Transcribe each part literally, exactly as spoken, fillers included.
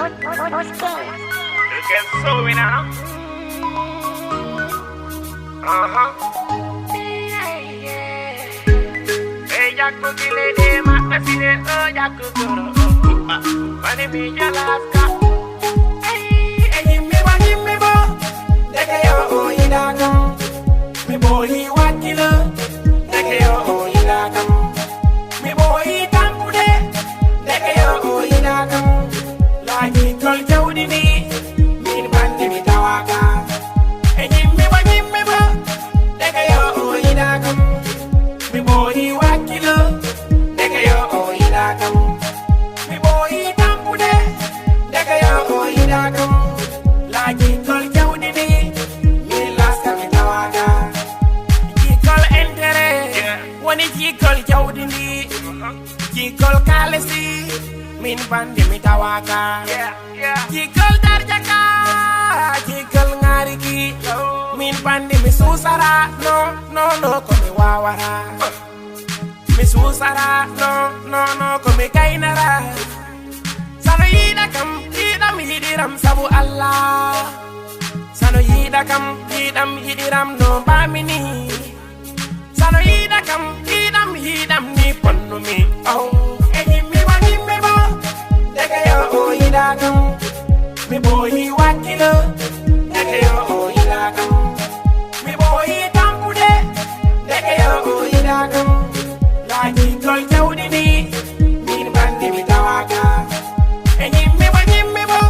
Look at Zoe now. Uh-huh. Hey, Jack, look at lady, my messy, oh, Jack, look at her. Money, me, Alaska. Hey, hey, me, me, me, me, bo. Ndeke yo, oh, ina kam. Mi ɓooyi wakkilo, ndeke yo o yiɗaa kam. Mi ɓooyi tampude, ndeke yo o yiɗaa kam. Laaji kol jawdi ndi, min banndi mi tawaaka. E nyimmi bo, nyimmi bo, ndeke yo o yiɗaa kam. Mi ɓooyi wakkilo, ndeke yo o yiɗaa kam. Mi ɓooyi tampude, ndeke yo o yiɗaa kam. Laaji kol jawdi ndi, min laska mi tawaaka. Jikkol intérêt, woni jikkol jawdi ndi. Jikkol kaalisi, min banndi mi tawaaka. Jikkol darjaka, jikkol ŋaariki, min banndi mi suusara. No, no, no, ko mi waawara. Mi suusara, no, no, no, ko mi gaynara. Sano yiɗa kam, yiɗam yiɗiram sabu Allah. Sano yiɗa kam, yiɗam yiɗiram no mbaami ni. Sano yiɗa kam, yiɗam yiɗam ni ponnumi. Oh, e nyimmi bo, nyimmi bo. Ndeke yo o yiɗaa kam. Mi ɓooyi wakkilo, ndeke yo o yiɗaa kam. Mi ɓooyi tampude, ndeke yo o yiɗaa kam. Laaji kol jawdi ndi, min banndi mi tawaaka. E nyimmi bo, nyimmi bo,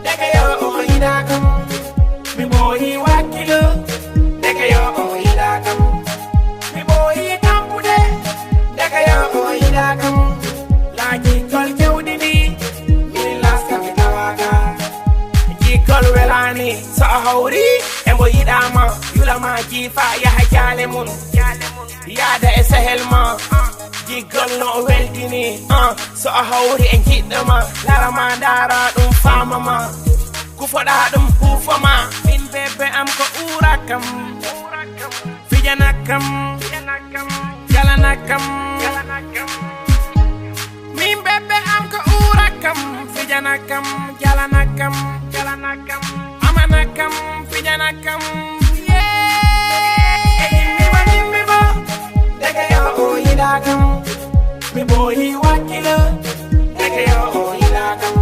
ndeke yo o yiɗaa kam. Mi ɓooyi wakkilo, ndeke yo o yiɗaa kam. Mi ɓooyi tampude, ndeke yo o yiɗaa kam. Laaji kol jawdi ndi, min laska mi tawaaka. Jikkol welaani, so a hawri, e mbo yiɗaama, yulama jiifa, yaha jaale mum. Yaada e sehel ma, jikkol no o weltini, ah, so a hawri e jiɗɗo ma, lara ma, ndaara ɗum, faama ma. Kufoɗa ɗum, huufo ma. Min bébé am ko uura kam, fijana kam, jalana kam. Min bébé am ko uura kam, fijana kam, jalana kam, amana kam, fijana kam. Yeah. E nyimmi bo, nyimmi bo, ndeke yo o yiɗaa kam. Mi ɓooyi wakkilo, ndeke yo o yiɗaa kam.